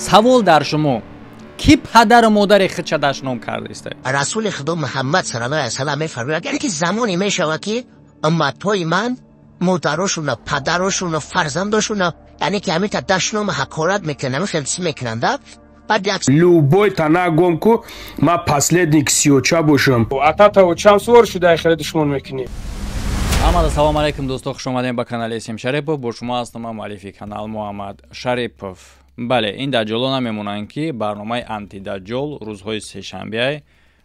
Савол дар шумо: ки падару модари худша дашном кардааст? Расули Худо Муҳаммад саллаллоҳу алайҳи васаллам мефармояд, агар ки замоне мешавад ки умматҳои ман модарошонро, падарошонро, фарзандошонро, яъне ки ҳамин дашном ҳақорат мекунанд, ҳамин хел чиз мекунанд. Любой тана гом ку ма последний ксиоча бошам. Атата очам суор шуда хеле душмон мекунӣ. Ҳамада салом алейкум, дӯсто, хуш омадем ба канали Сим Шарипов. Бо шумо ҳастам ман, муаллифи канал Муҳаммад Шарипов. Бале, ин даҷҷоло намемонанд, ки барномаи антидаҷҷол рӯзҳои сешанбеай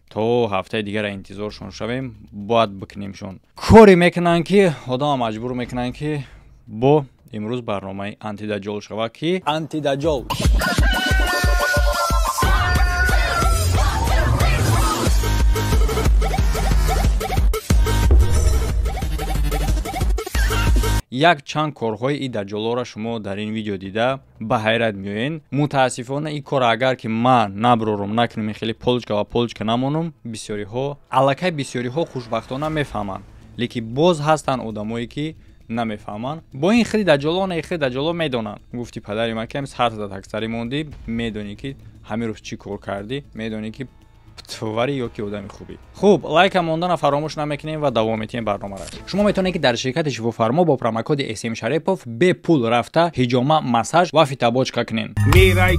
то ҳафтаи дигара интизоршон шавем, бояд бикунемшон. Коре мекунанд, ки одама маҷбур мекунанд, ки бо имрӯз барномаи антидаҷҷол шава, ки антидаҷҷол як чанд корҳои и даҷҷолоро шумо дар ин видео дида ба ҳайрат меоед. Мутаассифона, ин кор агар ки ман наброрум, накунем, хеле полочка ва полочка намонум, бисёриҳо аллакай, бисёриҳо хушбахтона мефаҳманд, лекин боз ҳастанд одамое, ки намефаҳманд. Бо ин хели даҷҷоло, не, хели даҷҷоло медонанд. Гуфти падари ман, ки ҳар зада таксари мондӣ, медонӣ, ки ҳамин рӯз чӣ кор кардӣ, медонӣ, ки твари ё ки одами хубӣ. Хуб, лайка мондана фаромӯш намекунем ва давом метиҳем барномаро. Шумо метавонед, ки дар ширкати Шифофармо бо промокоди СМ Шарипов бепул рафта ҳиҷома, массаж ва фитобочка кунед. Мерай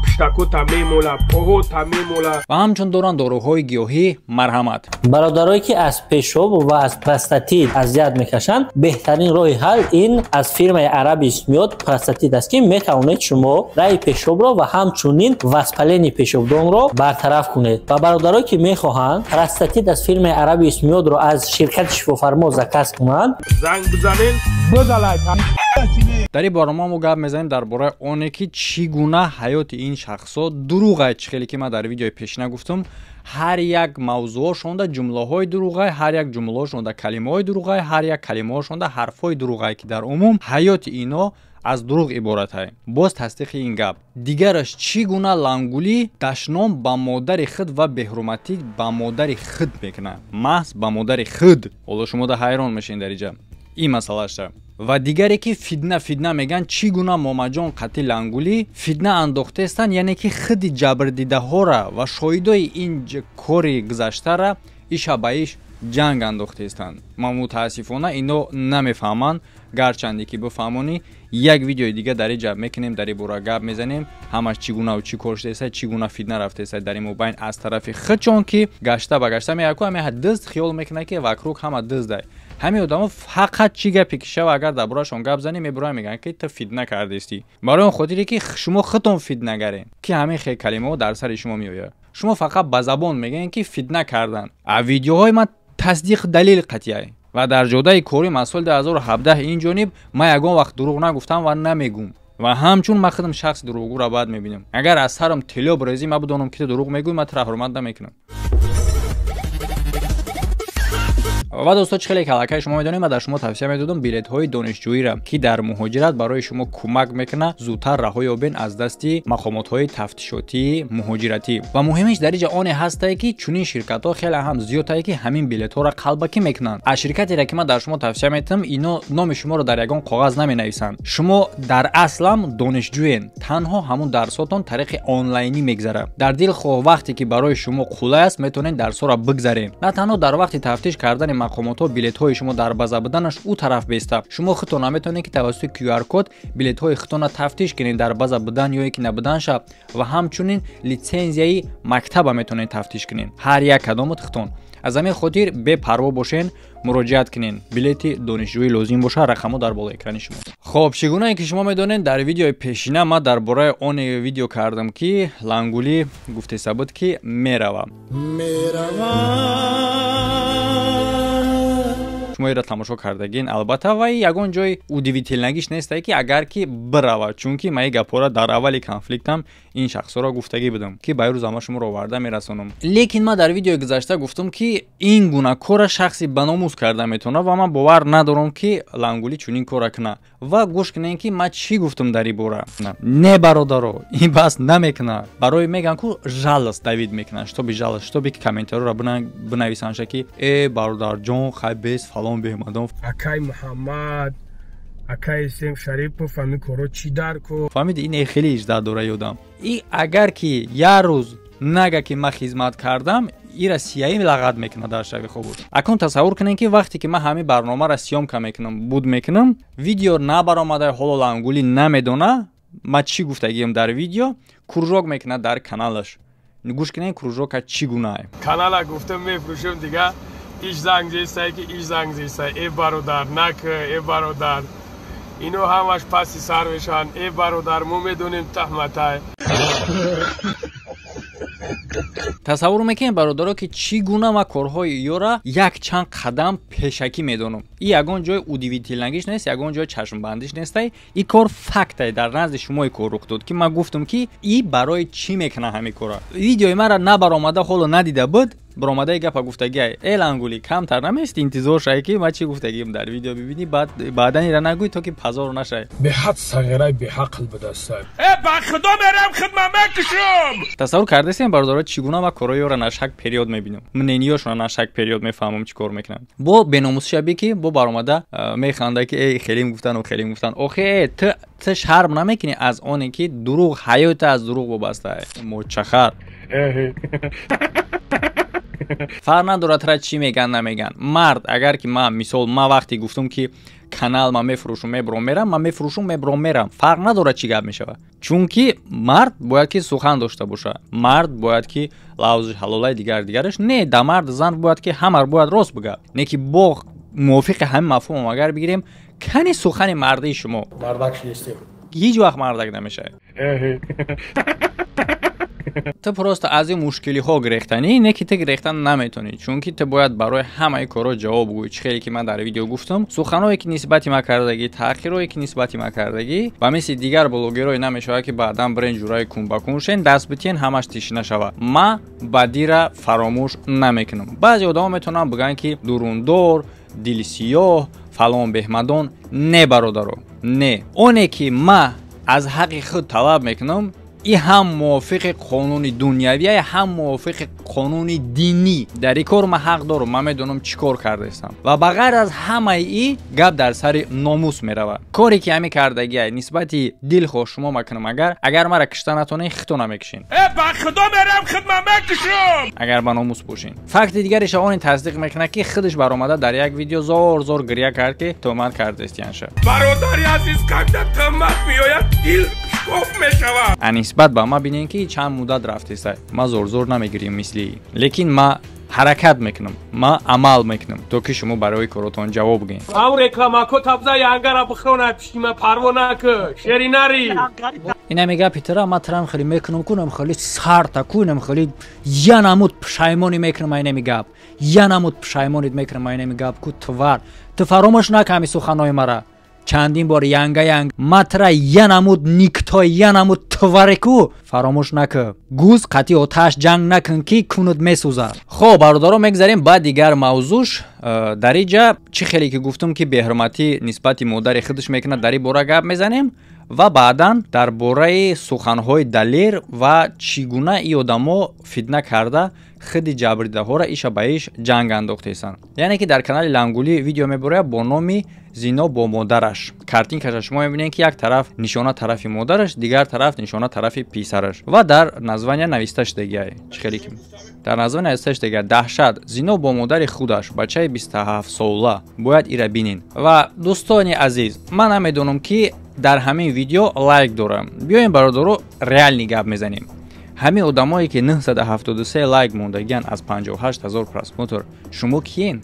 пиштакота мемола, поҳота мемола. Ва ҳамчун доранд доруҳои гиёҳӣ, марҳамат. Бародарое, ки аз пешоб ва аз простатит азият мекашанд, беҳтарин роҳи ҳал ин аз фирмаи Арабис миёд простатит аст, ки метавонед шумо раи пешобро ва ҳамчунин воспалени пешобдонро бартараф кунед. Ва бародарое, ки мехоҳанд простатит аз фирмаи Арабис миёдро аз ширкати Шифофармо заказ кунанд, занг бизанед, бизалай. Дар ин барнома мо гап мезанем дар бораи оне, ки чӣ гуна ҳаёти ин шахсҳо дурӯғай. Чӣ хеле ки ман дар видеои пешина гуфтам, ҳар як мавзӯъошонда ҷумлаҳои дурӯғай, ҳар як ҷумлаҳошонда калимаҳои дурӯғай, ҳар як калимаҳошонда ҳарфҳои дурӯғай, ки дар умум ҳаёти ино аз дурӯғ иборатай. Боз тасдиқи ин гап дигараш: чӣ гуна лангулӣ дашном ба модари худ ва беҳурматӣ ба модари худ мекунад, маҳз ба модари худ. Ҳоло шумо да ҳайрон мешавед дар иҷа ин масъалаша. Ва дигаре, ки фитна, фитна мегӯянд, чӣ гуна Момаҷон қатӣ лангулӣ фитна андохтаестанд, яъне ки худи ҷабрдидаҳора ва шоҳидои ин кори гузаштара иша ба иш ҷанг андохтаестанд. Ма мутаассифона, ино намефаҳманд. Гарчанде ки бифаҳмонӣ, як видеои дига дар иҷа мекунем, дар ин бора гап мезанем, ҳамаш чӣ гуна чӣ кор шудаеста, чӣ гуна фитна рафтаеста дар ин мобайн аз тарафи худшон, ки гашта ба гашта меяку ҳамеҳа дизд хиёл мекунад, ки вокруг ҳама диздай. Ҳамин одамо фақат чӣ гапе ки шава, агар дар бораашон гап занӣ, мебуроянд, мегӯянд, ки ту фитна кардистӣ. Барои он хотире, ки шумо худтон фитнагарен, ки ҳамин хел калимаҳо дар сари шумо меояд. Шумо фақат ба забон мегӯед, ки фитна кардан, а видеоҳои ман тасдиқ, далел қатъияй. Ва дар ҷодаи корӣ ман соли 2017 ин ҷониб ман ягон вақт дурӯғ нагуфтам ва намегӯм. Ва ҳамчун ман худам шахси дурӯғгӯро бад мебинам. Агар аз сарам тилло бирезӣ, ман бидонам, ки ту дурӯғ мегӯӣ, ман тура ҳурмат намекунам. Ва дӯсто, чӣ хеле калакай шумо медонед, ман дар шумо тавсия медодам билетҳои донишҷӯиро, ки дар муҳоҷират барои шумо кӯмак мекунад зудтар раҳо ёбен аз дасти мақомотҳои тафтишотии муҳоҷиратӣ. Ва муҳимиш дар иҷа оне ҳастае, ки чунин ширкатҳо хеле ҳам зиёдтае, ки ҳамин билетҳоро қалбакӣ мекунанд. Аз ширкатере, ки ман дар шумо тавсия медиҳам, ино номи шуморо дар ягон коғаз наменависанд. Шумо дар аслам донишҷӯен, танҳо ҳамун дарсотон тариқи онлайнӣ мегзарад. Дар дилхоҳ вақте ки барои шумо қулай аст, метавонед дарсҳоро бигзаред. На танҳо дар вақти тафтиш кардани мақомотҳо билетҳои шумо дар база буданаш ӯ тараф беста, шумо худтон наметавонед, ки тавассути QR код билетҳои худтонро тафтиш кунед, дар база будан ё ки набуданша, ва ҳамчунин литсензияи мактаба метавонед тафтиш кунед, ҳар як кадомат худтон. Аз ҳамин хотир бепарво бошен, муроҷиат кунед. Билети донишҷӯӣ лозим боша, рақамҳо дар болои экрани шумо. Хоб, чӣ гунае ки шумо медонед, дар видеои пешина ман дар бораи оне видео кардам, ки лангулӣ гуфтеса буд, ки меравам. Шумо инро тамошо кардагин албатта, ва ягон ҷои удивительнагиш нестае, ки агар ки бирава, чунки ман ин гапҳоро дар аввали конфликтам ин шахсҳоро гуфтагӣ будам, ки ба рӯз ама шуморо оварда мерасонам. Лекин ман дар видеои гузашта гуфтам, ки ин гуна корра шахси баномус карда метавонад, ва ман бовар надорам, ки лангулӣ чунин корра кунад. Ва гӯш кунем, ки ман чӣ гуфтам дар ин бора. Не, бародаро, ин бас намекунад. Барои мегӯянд ку жалость давид мекунад, чтобы жалость, чтобы ки комментариёро бинависанд, ки э, бародарҷон, хай бес, фалон беҳмадон. Акай Муҳаммад. Акай Сем Шарипов ами коро чӣ дар ко? Фаҳмиди, ин хеле ижда дора ёдам. И агар ки як рӯз нага ки ман хизмат кардам, ира сияи лағат мекунад дар шави хобуш. Акнун тасаввур кунем, ки вақте ки ман ҳамин барномаро съёмка мекунам, буд мекунам, видео набаромада, ҳоло Лангулӣ намедона ман чӣ гуфтагиам дар видео, кружок мекунад дар каналаш. Гӯш кунем, кружока чӣ гунае. Канала гуфтам мефурӯшам, дига иш занг зесай ки иш занг зесай. Э бародар, нак, э бародар, ино ҳамаш паси сар мешаванд. Э бародар, мо медонем таҳматай. Тасаввур мекунем, бародаро, ки чӣ гуна ман корҳои ёра якчанд қадам пешакӣ медонам. И ягон ҷои удивительнагиш нест, ягон ҷои чашмбандиш нестай. И кор фактай, дар назди шумо кор рух дод, ки ман гуфтам, ки и барои чӣ мекуна ҳамин кора. Видеои мара набаромада, ҳоло надида буд, баромадаи гапа гуфтагиай. Э Лангули, камтар намести, интизор шай, ки ман чӣ гуфтагиам дар видео бибинӣ, баъд баъдан ира нагӯй, то ки пазор нашай. Беҳад сағирай, беҳақл будастай. Э ба худо мерам, хидма мекушам. Тасаввур кардесем, бародаро, чӣ гуна ман корҳои ёра на шаг вперёд мебинам, мнениёшона на шаг вперёд мефаҳмам, чӣ кор мекунам. Бо беномусшаби ки бо баромада механда, ки эй хелим гуфтану хелим гуфтан. Охе, ту шарм намекунӣ аз оне ки дурӯғ, ҳаёта аз дурӯғ вобаста, мочахар? Фарқ надорад тра чӣ меган, намеган. Мард агар ки ман, мисол, ман вақте гуфтам, ки канал ман мефурӯшум, мебуром, мерам, ман мефурӯшум, мебуром, мерам, фарқ надорад чӣ гап мешавад, чунки мард бояд ки сухан дошта бошад, мард бояд ки лавзи ҳалолаи дигар дигараш не да мард зан бояд ки ҳамар бояд рост бигӯяд. Не ки бо мувофиқи ҳамин мафҳумам агар бигирем, кани сухани мардии шумо? Мардак шудистем. Ҳеҷ вақт мардак намешавад. Ту просто аз ин мушкилиҳо гирехтанӣ, не ки ту гирехтан наметонӣ, чунки ту бояд барои ҳамаи корҳо ҷавоб гӯӣ. Чӣ хеле ки ман дар видео гуфтам, суханҳое ки нисбати ман кардагӣ, таъхирҳое ки нисбати ман кардагӣ, ба мисли дигар блогерое намешавад, ки баъдан бирен ҷураи кунбакун шен, даст битиен, ҳамаш тишина шавад. Ман бадира фаромӯш намекунам. Баъзе одамо метавонанд бигӯянд, ки дурундор, дили сиёҳ, фалон беҳмадон. Не, бародаро, не, оне ки ман аз ҳаққи худ талаб мекунам, и ҳам мувофиқи қонуни дунявия, ҳам мувофиқи қонуни динӣ. Дар ин кор ман ҳақ дорам, ман медонам чӣ кор кардаистам. Ва ба ғайр аз ҳамаи и гап дар сари номус меравад. Коре ки ҳамин кардагия нисбати дилхоҳ шумо макунам, агар мара кишта натонед, хито намекушен. Э ба худо мерам, хидма мекушам. Агар ба номус бошен. Факти дигареша он тасдиқ мекунад, ки худаш баромада дар як видео зор зор гиря кард, ки тӯҳмат кардастиянша. Бародари азиз, когда тӯҳмат меояд, дил шикоф мешавад. А нисбат ба ман бинем, ки чанд муддат рафтеста, ман зорзор намегирим мисли, лекин ман ҳаракат мекунам, ман амал мекунам, то ки шумо барои коротон ҷавоб гӯед. Ав рекламако табза янгара бихона, пишима парво накӯ, шери нари. Ина мега питера, ман трам хеле мекунам, кунам хеле сарта кунам, хеле янамуд пушаймонӣ мекунам. Айнами гап янамуд пушаймонит мекунам, айнами гап ку твар ту фаромӯш наками суханои мара. Чандин бор янга янг матра янамуд никто янамуд твареку фаромӯш накӣ. Гуз қатъи оташ ҷанг накун, ки кунут месӯзад. Хоб, бародаро, мегзарем ба дигар мавзӯш. Дар иҷа чӣ хеле ки гуфтум, ки беҳурматӣ нисбати модари худаш мекунад, дар ин бора гап мезанем ва баъдан дар бораи суханҳои Далер ва чӣ гуна и одамо фитна карда, худи ҷабрдидаҳоро иша ба иш ҷанг андохтесанд. Яъне ки дар канали Лангулӣ видео мебарояд бо номи «Зино бо модараш». Картинкаша шумо мебинед, ки як тараф нишона тарафи модараш, дигар тараф нишона тарафи писараш ва дар названия нависта шудагиай. Чӣ хеле ки дар названия нависта шудагиай: «Даҳшат, зино бо модари худаш, бачаи 27-сола». Бояд ира бинед. Ва дӯстони азиз, ман намедонам, ки дар ҳамин видео лайк дорам. Биёем, бародаро, реальный гап мезанем. Ҳамин одамое ки 973 лайк мондагиян аз 58 ҳазор просмотр, шумо киен?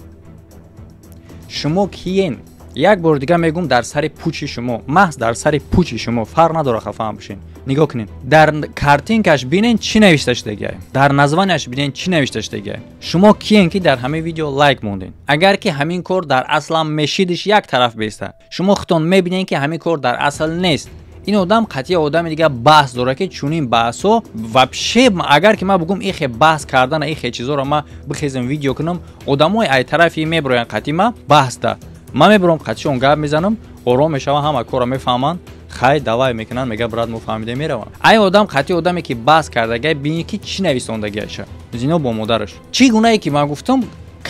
Шумо киен? Як бор дига мегӯм, дар сари пучи шумо, маҳз дар сари пучи шумо, фарқ надора, хафаам бошен. Нигоҳ кунед, дар картинкаш бинен, чӣ навишта шудагиай, дар названияш бинен, чӣ навишта шудагиай. Шумо киен, ки дар ҳамин видео лайк монден? Агар ки ҳамин кор дар аслам мешидиш, як тараф беста, шумо худтон мебинед, ки ҳамин кор дар асл нест. Ин одам қатъия одами дига баҳс дорад, ки чунин баҳсҳо вообще, агар ки ман бугум, ихе баҳс кардана, ихе чизоро ман бихезам, видео кунам, одамои ай тарафи меброянд, қатъи ма баҳс да ман мебурам, қатъишон гап мезанам, ором мешаванд, ҳама корро мефаҳманд, хай давай мекунанд, мега: «Брат, мо фаҳмида», мераванд. Ай одам қатъи одаме ки баҳс кардагай, бини, ки чӣ нависондагиаша: «Зино бо модараш». Чӣ гунае ки ман гуфтам.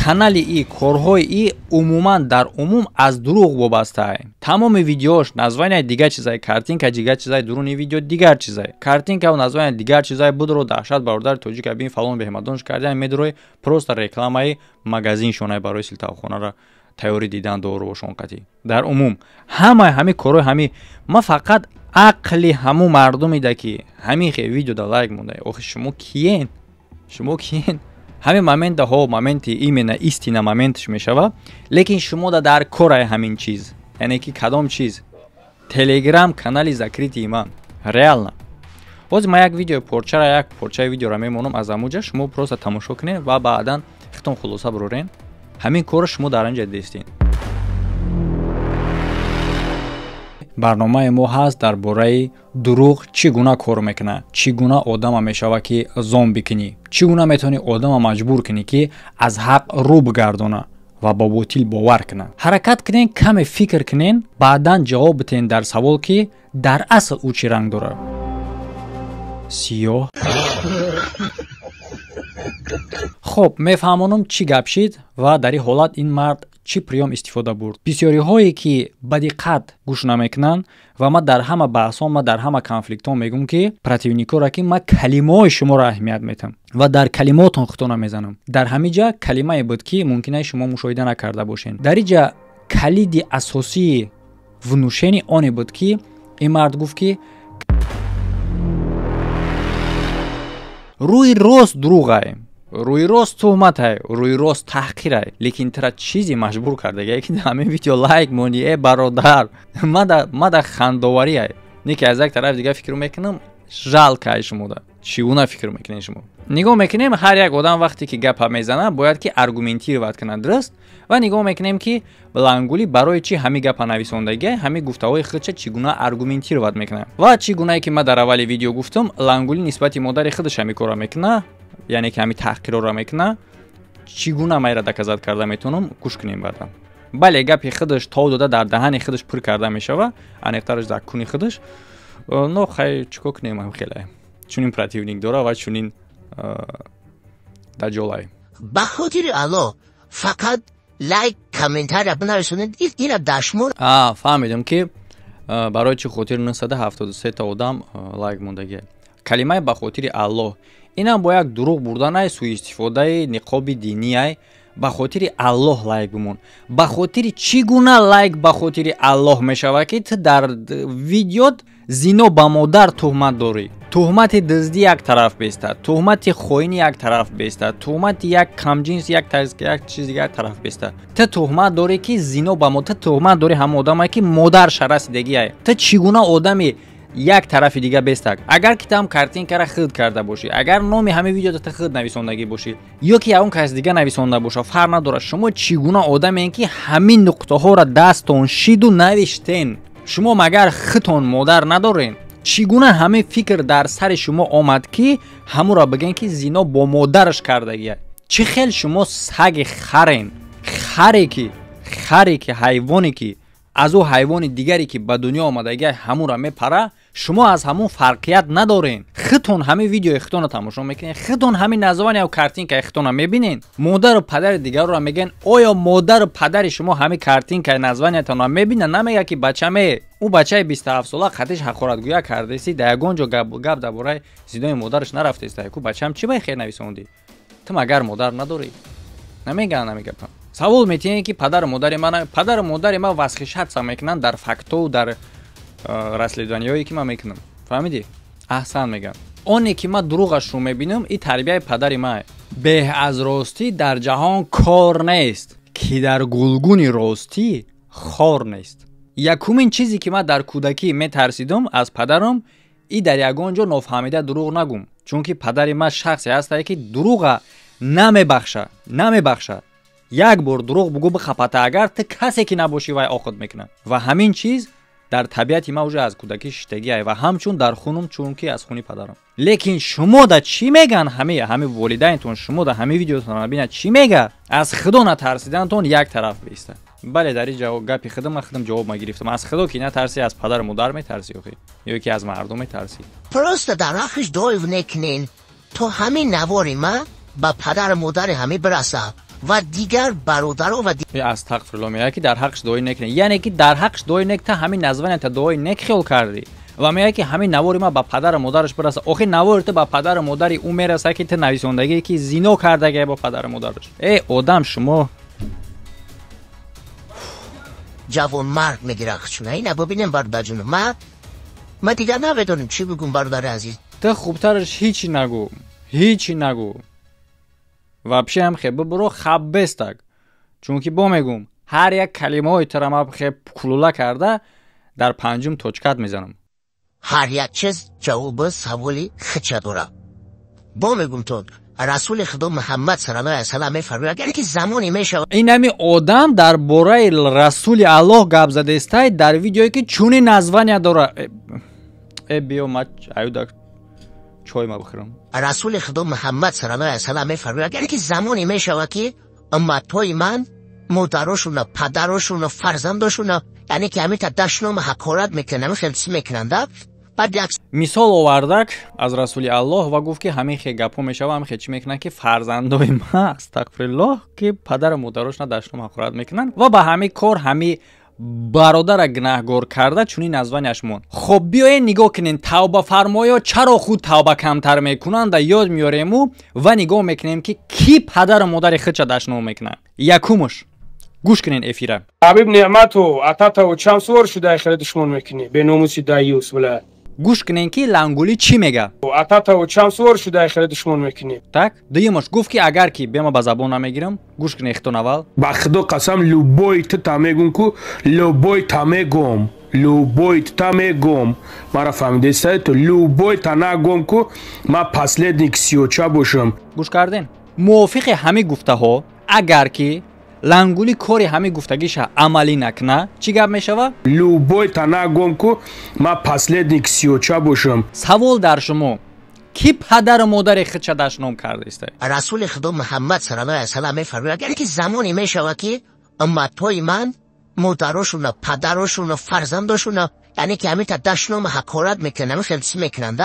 Канали и, корҳои и умуман дар умум аз дурӯғ вобастае. Тамоми видеош названия дигар чизае, картинка дигар чизае, дуруни видео дигар чизае. Картинка названия дигар чизае, будро даҳшат бародари тоҷика бин фалон беҳмадонш кардиан медрои просто рекламаи магазиншонае барои силтавхонара тайёрӣ дидан дорубошон қатӣ. Дар умум ҳамаи ҳами корҳои ҳами ман фақат ақли ҳаму мардумида ки ҳамин хе видеода лайк монда. Охи шумо киен? Шумо киен? Ҳамин момента ҳо моменти именно истина моментш мешава, лекин шумо да дар корай ҳамин чиз, яъне ки кадом чиз? Телеграм канали закрытый ман реально. Ҳозир ман як видеои порчара, як порчаи видеоро мемонам аз амуҷа, шумо просто тамошо кунед ва баъдан хитон хулоса бирорен. Ҳамин корро шумо дар анҷа дидистед. Барномаи мо ҳаст дар бораи дурӯғ чӣ гуна кор мекунад, чӣ гуна одама мешавад ки зомби кунӣ, чӣ гуна метавонӣ одама маҷбур кунӣ ки аз ҳақ рӯ бигардона ва ба ботил бовар кунад. Ҳаракат кунен, каме фикр кунен, баъдан ҷавоб битен дар савол ки дар асл ӯ чӣ ранг дорад. Сиёҳ. Хоб, мефаҳмонам чӣ гап шид ва дар ин ҳолат ин мард чӣ приём истифода бурд. Бисёриҳое ки ба диққат гӯш намекунанд ва ман дар ҳама баҳсҳо, ман дар ҳама конфликтҳо мегӯм ки противникҳоро ки ман калимаҳои шуморо аҳамият метам ва дар калимотон худтона мезанам. Дар ҳамин ҷа калимае буд ки мумкин аст шумо мушоҳида накарда бошед. Дар ин ҷа калиди асосии внушени оне буд ки ин мард гуфт ки рӯи рост дурӯғае, рӯи рост туҳматае, рӯи рост таҳқирае, лекин тира чизе маҷбур кардагае ки ҳамин видео лайк монӣ. Э бародар, мада хандоварие. Не ки аз як тараф дигар фикр мекунам, жалкае шумода. Чӣ гуна фикр мекунед шумо? Нигоҳ мекунем, ҳар як одам вақте ки гапа мезанад, бояд ки аргументировать кунад, дуруст? Ва нигоҳ мекунем ки Лангули барои чӣ ҳамин гапа нависондагия, ҳамин гуфтаҳои худша чӣ гуна аргументировать мекунад. Ва чӣ гунае ки ман дар аввали видео гуфтам, Лангули нисбати модари худаш ҳамин корро мекунад, яъне ки ҳамин таҳқирҳоро мекунад. Чӣ гуна ман инро доказат карда метавонам, гӯш кунем баъдан. Бале, гапи худаш тов дода дар даҳани худаш пур карда мешавад, аниқтараш дар куни худаш. Но хай чӣ кор кунем, ҳам хеле чунин противник дора ва чунин даҷолай. Ба хотири Аллоҳ фақат лайк, комментария бинависонед, ина дашмон. Фаҳмидам ки барои чӣ хотир 973 та одам лайк мондагия. Калимаи ба хотири Аллоҳ инам бо як дурӯғ бурданай, суистифодаи ниқоби диниай. Ба хотири Аллоҳ лайк бимон. Ба хотири чӣ гуна лайк ба хотири Аллоҳ мешавад ки ту дар видеот зино ба модар туҳмат дорӣ? Туҳмати дуздӣ як тараф беста, туҳмати хоинӣ як тараф беста, туҳмати як камҷинс як чиз дигар тараф беста. Ту туҳмат дорӣ ки зино ба модар, ту туҳмат дорӣ ҳама одаме ки модар шарасидагиай. Ту чӣ гуна одами як тарафи дига бестак? Агар ки там картинкара худ карда бошӣ, агар номи ҳамин видеода ту худ нависондагӣ бошӣ ё ки ягон кас дига нависонда боша, фарқ надорад. Шумо чӣ гуна одамеен ки ҳамин нуқтаҳоро дастон шиду навиштен? Шумо магар худтон модар надорен? Чӣ гуна ҳамин фикр дар сари шумо омад ки ҳамуро бигӯен ки зино бо модараш кардагия? Чӣ хел шумо саги харен? Харе ки ҳайвоне ки аз ӯ ҳайвони дигаре ки ба дунё омадагия ҳамуро мепара, шумо аз ҳамун фарқият надорен. Худтон ҳамин видеои худтонро тамошо мекунед, худтон ҳамин названия ва картинкаи худтонро мебинед, модару падари дигарро мегӯянд. Оё модару падари шумо ҳамин картинкаи названиятонро мебинанд? Намегӯяд ки бачаме, ӯ бачаи 27сола қатиш ҳақоратгӯя кардеси, дар ягон ҷо гап дар бораи зинои модараш нарафтеста. Ку бачам чӣ ба хел нависондӣ? Ту магар модар надорӣ? Намегӯянд ҳамин гапа. Савол метиҳем ки падару модари ман, падару модари ман васхишатса мекунанд дар фактову дар расследованиҳое ки ман мекунам. Фаҳмидӣ? Аҳсан мегӯям. Оне ки ман дурӯғашро мебинам, ин тарбияи падари ман. Беҳ аз ростӣ дар ҷаҳон кор нест, ки дар гулгуни ростӣ хор нест. Якумин чизе ки ман дар кӯдакӣ метарсидам аз падарам, и дар ягон ҷо нофаҳмида дурӯғ нагум, чунки падари ман шахсе ҳастае ки дурӯға намебахша, намебахша. Як бор дурӯғ бугӯ бихапата, агар ту касе ки набошӣ вай оқид мекунад. Ва ҳамин чиз дар табиати ман уже аз кӯдакӣ шиштагиай ва ҳамчун дар хунум, чунки аз хуни падарам. Лекин шумо да чӣ мегӯянд? Ҳами волидайнтон шумо да ҳами видеотонро бинад чӣ мега? Аз худо натарсидантон як тараф беиста. Бале, дар ин ҷавоб гапи худам ман худам ҷавоб мегирифтам. Аз худо ки натарсӣ, аз падару модар метарсӣ охи, ё ки аз мардум метарсӣ. Просто дар ҳаққиш доив некунен то ҳамин навори ма ба падару модари ҳамин бираса. Ва дигар бародаро ва астағфируллоҳ, мегӯяд ки дар ҳаққаш дуои нек не, яъне ки дар ҳаққаш дуои нек та ҳамин названия та дуои нек хиёл кардӣ ва мегӯяд ки ҳамин навори ма ба падару модараш бираса. Охи навори ту ба падару модари ӯ мераса, ки ту нависондагие ки зино кардагия бо падару модараш. Э одам, шумо ҷавонмард мегирад чуна. Ина бибинем, бародарҷон, ма дигар намедонем чӣ бигӯм, бародари азиз. Ту хубтараш ҳичи нагӯ, ҳичи нагӯ, вообще ҳам хе бибуро хаббестак, чунки бо мегӯм, ҳар як калимаҳои тура ма хе кулула карда дар панҷум точкат мезанам. Ҳар як чиз ҷавоби саволи хича дорад. Бо мегӯм, то расули худо Муҳаммад саллаллоҳу алайҳи васаллам мефармояд, агар ки замоне мешавад. Инами одам дар бораи расули Аллоҳ гап задестай дар видеое, ки чунин названия дора. Э биё, ма аюда чой ма бихӯрам. Расули худо Муҳаммад саллаллоҳу алайҳи васаллам мефармояд, агар ки замоне мешавад, ки умматҳои ман модарошуна, падарошуна, фарзандошуна, яъне ки ҳамин та дашнома ҳақорат мекунанд, ҳамин хел чиз мекунанд. Баъд як мисол овардак аз расули Аллоҳ ва гуфт, ки ҳамин хе гапҳо мешава, ҳамин хе чӣ мекунанд, ки фарзандои ма, астағфируллоҳ, ки падару модарошона дашном ҳақорат мекунанд ва ба ҳамин кор ҳамин бародара гунаҳгор карда чунин названияш монд. Хоб, биёед нигоҳ кунем, тавбафармоё чаро худ тавба камтар мекунанд, ёд меорему ва нигоҳ мекунем, ки кӣ падару модари худша дашном мекунад. Якумуш, гӯш кунен эфира. Ҳабиб Неъмату ататаву чанд сувор шуда, хеле душмон мекунӣ, беномуси даюс, била. Гӯш кунен, ки Лангулӣ чӣ мега. Ататаву чанд сувор шуда, хеле душмон мекунӣ. Так, дуюмаш гуфт, ки агар ки бема ба забон намегирам, гӯш кунен хитон аввал. Ба худо қасам, любой та мегум ку, любой та мегум, любой та мегум, мара фаҳмидестай ту, любой та нагум ку, ма последний ксиоча бошам. Гӯш карден, мувофиқи ҳамин гуфтаҳо, агар ки Лангулӣ кори ҳамин гуфтагиша амалӣ накуна, чӣ гап мешава? Любой та нагум ку, ма последний ксиоча бошам. Савол дар шумо: кӣ падару модари худша дашном кардааст? Расули худо Муҳаммад саллаллоҳу алайҳи васаллам мефармояд, агар ки замоне мешавад, ки умматҳои ман модарошуна, падарошуна, фарзандошуна, яъне ки ҳамин та дашнома ҳақорат мекунанд, ҳамин хел чиз мекунанд.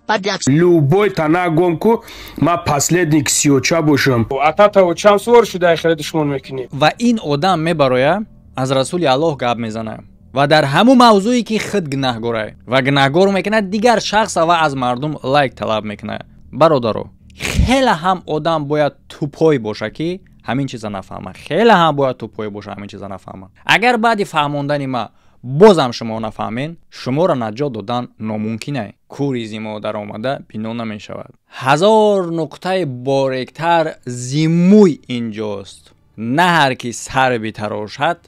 Баъд як любой та нагум ку, ма последний ксиоча бошам. Ататаву чанд сувор шуда, хеле душмон мекунӣ. Ва ин одам мебароя, аз расули Аллоҳ гап мезана ва дар ҳамун мавзӯе, ки худ гунаҳгорай ва гунаҳгор мекунад дигар шахса ва аз мардум лайк талаб мекунад. Бародаро, хеле ҳам одам бояд тупой боша, ки ҳамин чиза нафаҳма. Хеле ҳам бояд тупой боша, ҳамин чиза нафаҳма. Агар баъди фаҳмондани ма бозам шумо нафаҳмен, шуморо наҷот додан номумкин. Кури зимо даромада бино намешавад. Ҳазор нуқтаи боректар зимӯй инҷост, на ҳар ки сар битарошад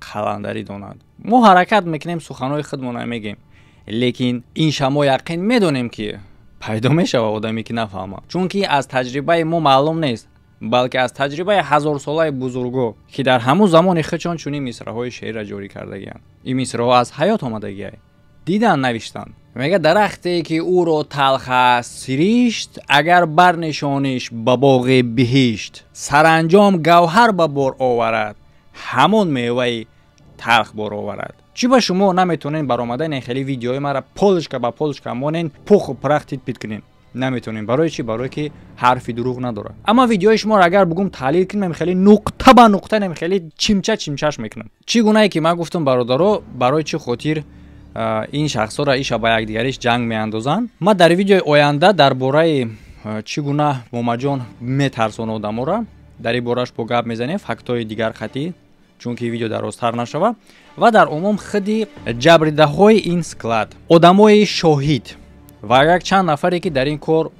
қаландарӣ донад. Мо ҳаракат мекунем, суханҳои худмона мегем, лекин ин шамо яқин медонем, ки пайдо мешавад одаме, ки нафаҳмад, чунки аз таҷрибаи мо маълум нест, балки аз таҷрибаи ҳазорсолаи бузурго, ки дар ҳамун замони худшон чунин мисраҳои шеърра ҷорӣ кардагианд. Ин мисраҳо аз ҳаёт омадагиай, дидан, навиштанд. Мега: дарахте ки ӯро талх аст сиришт, агар барнишониш ба боғи биҳишт, саранҷом гавҳар ба бор оварад, ҳамон меваи талх бор оварад. Чӣ ба шумо наметонен баромадани хеле видеои мара полочка ба полочка монен, пуху прах тит-пит кунен? Наметонем. Барои чӣ? Барое ки ҳарфи дурӯғ надорад. Аммо видеои шуморо агар бугум таҳлил кунем, хеле нуқта ба нуқта нем, хеле чимча чимчаш мекунам. Чӣ гунае ки ман гуфтам, бародаро, барои чӣ хотир ин шахсҳоро иша ба якдигариш ҷанг меандозанд, ман дар видеои оянда дар бораи чӣ гуна Момаҷон метарсона одаморо, дар ин бораш бо гап мезанем, фактҳои дигар хатӣ, чунки видео дарозтар нашава. Ва дар умум худи ҷабридаҳои ин склад, одамои шоҳид ва як чанд нафаре, ки дар ин кор,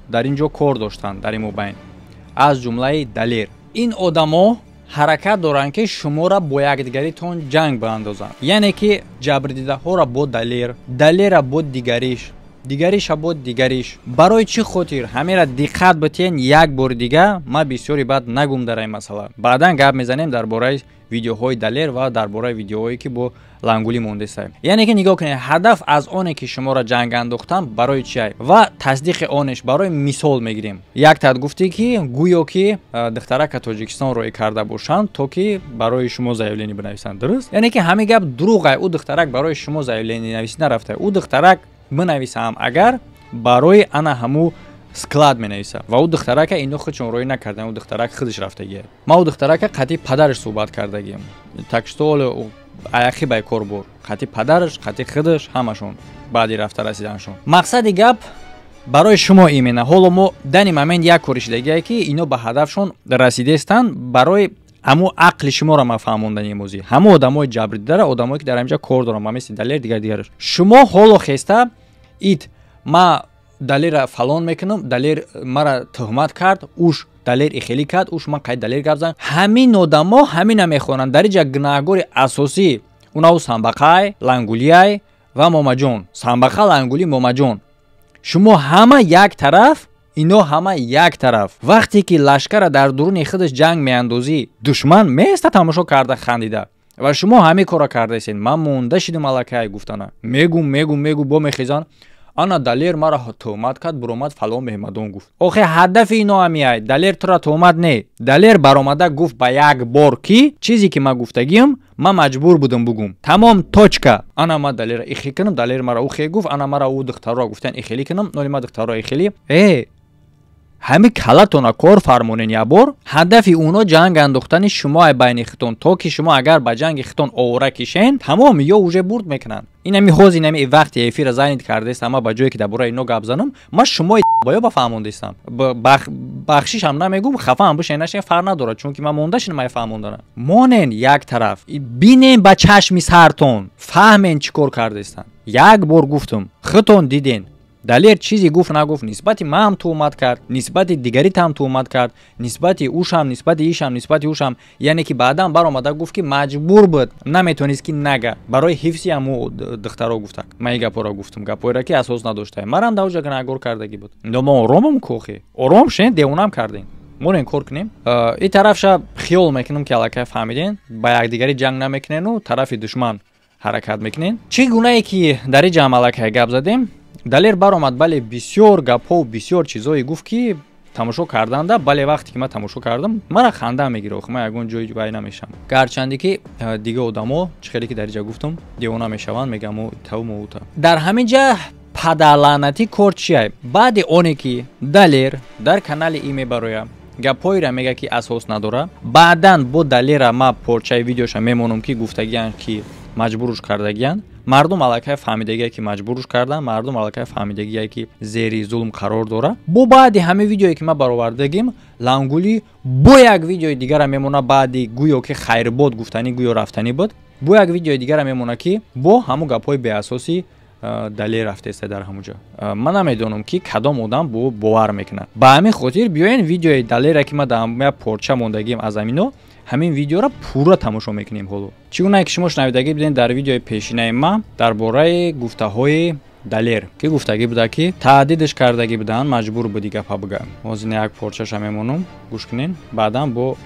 дар ин ҷо кор доштанд, дар ин мобайн, аз ҷумлаи Далер, ин одамо ҳаракат доранд, ки шуморо бо якдигаритон ҷанг баандозанд, яъне ки ҷабрдидаҳоро бо Далер, Далера бо дигариш, дигариша бо дигариш. Барои чӣ хотир ҳамеро диққат битиҳен. Як бори дига ман бисёри баъд нагум дар ин масъала, баъдан гап мезанем дар бораи видеоҳои Далер ва дар бораи видеоҳое, ки бо Лангулӣ мондеста. Яъне ки нигоҳ кунед, ҳадаф аз оне ки шуморо ҷанг андохтан барои чиай ва тасдиқи онеш барои мисол мегирем. Як тат гуфтӣ, ки гӯё ки духтарака Тоҷикистон роӣ карда бошанд, то ки барои шумо заявление бинависанд. Дуруст? Яъне ки ҳамин гап дурӯғай. Ӯ духтарак барои шумо заявление нависӣ нарафта. Ӯ духтарак бинависам, агар барои ана ҳаму Склад менависа. Ва ӯ духтарака ино худшон роӣ накардан, ӯ духтарак худаш рафтагия. Ма ӯ духтарака қатъи падараш суҳбат кардагием. Так что аяхи бай кор бур. Қатъи падараш, қатъи худаш, ҳамашон баъди рафта расиданшон. Мақсади гап барои шумо именно ҳоло мо дани момент як кори шидагие, ки ино ба ҳадафшон расидестанд. Барои ҳамун ақли шуморо ман фаҳмондани имрӯзӣ, ҳамун одамои ҷабрдидара, одамое ки дар ҳаминҷа кор доранд, ба мисли Далер, дигар дигараш. Шумо ҳоло хеста ит ма Далера фалон мекунам, Далер мара тӯҳмат кард, уш Далер ихелӣ кард, уш ман қайд Далер гап зан. Ҳамин одамо ҳамина мехонанд. Дар иҷа гунаҳгори асосӣ унаву Самбақай, Лангулияй ва Момаҷон. Самбақа, Лангули, Момаҷон, шумо ҳама як тараф, ино ҳама як тараф. Вақте ки лашкара дар дуруни худаш ҷанг меандозӣ, душман места тамошо карда хандида. Ва шумо ҳамин корро кардаистед. Ман монда шидам аллакай гуфтана. Мегум, мегум, мегум, бо мехезан: ана Далер мара тӯҳмат кард, буромад фалон меҳмадон гуфт. Охе, ҳадафи ино ҳамияй. Далер тура тӯҳмат не, Далер баромада гуфт ба як бор, ки чизе ки ман гуфтагиам, ман маҷбур будам бугум. Тамом, точка. Ана ман Далера ихе кунам, Далер мара ухе гуфт, ана мара ӯ духтарро гуфтан ихелӣ кунам, ноли ма духтарро ихелӣ. Ҳами калатона кор фармонен якбор. Ҳадафи уно ҷанг андохтани шумо байни хитон, то ки шумо агар ба ҷанги хитон овора кишен, тамом, ё уже бурд мекунанд. Инами ҳоз, инами вақти эфира занид кардаест, ама ба ҷое ки дар бораи ино гап занам, ман шумои баё бафаҳмондистам. Бахшишам намегум, хафаам бишен, нашен, фарқ надорад, чунки ман монда шинам ай фаҳмондана. Монен як тараф, бинен ба чашми сартон, фаҳмен чӣ кор кардаистанд. Як бор гуфтум, худтон диден. Далер чизе гуфт, нагуфт, нисбати маам тӯҳмат кард, нисбати дигаритам тӯҳмат кард, нисбати ушам, нисбати ишам, нисбати ушам. Яъне ки баъдан баромада гуфт, ки маҷбур буд, наметонист ки нага, барои ҳифзи ҳаму духтаро гуфтак. Ман и гапҳоро гуфтум, гапҳоеро ки асос надошта. Марам дар оҷа гунаҳгор кардагӣ буд. Но мо оромам кохе, ором шен, девонам кардем. Монен кор кунем. И тарафша хиёл мекунам, ки аллакай фаҳмиден, ба якдигарӣ ҷанг намекунену тарафи душман ҳаракат мекунен. Чӣ гунае ки дар и ҷамъ аллакай гап задем, Далер баромад, бале, бисёр гапҳо, бисёр чизое гуфт, ки тамошо карданда, бале, вақте ки ман тамошо кардам, мара ханда мегира. Охи, ман ягон ҷой вай намешавам, гарчанде ки дига одамо, чӣ хеле ки дар иҷа гуфтам, девона мешаванд, мегам тавму ута. Дар ҳамин ҷа падалаънатӣ кор чия? Баъди оне ки Далер дар канали и мебароя, гапҳоеро мега, ки асос надора, баъдан бо Далера ма порчаи видеоша мемонам, ки гуфтагиянд, ки маҷбуруш кардагиянд. Мардум аллакай фаҳмидагие, ки маҷбуруш кардан, мардум аллакай фаҳмидагие, ки зери зулм қарор дора. Бо баъди ҳамин видеое ки ман баровардагим, Лангулӣ бо як видеои дигара мемона. Баъди гӯё ки хайрбод гуфтанӣ, гӯё рафтанӣ буд, бо як видеои дигара мемона, ки бо ҳамун гапҳои беасоси Далер рафтеста. Дар ҳамун ҷо ман намедонам, ки кадом одам бо бовар мекунад. Ба ҳамин хотир биёен видеои Далера, ки ман дар як порча мондагием аз ҳамино, ҳамин видеоро пурра тамошо мекунем. Ҳоло чӣ гунае ки шумо шунавидагӣ будем дар видеои пешинаи ман дар бораи гуфтаҳои Далер, ки гуфтагӣ буда, ки таҳдидаш кардагӣ буданд, маҷбур буди гапа бига. Ҳозир як порчаша мемонам, гӯш кунен, баъдан бо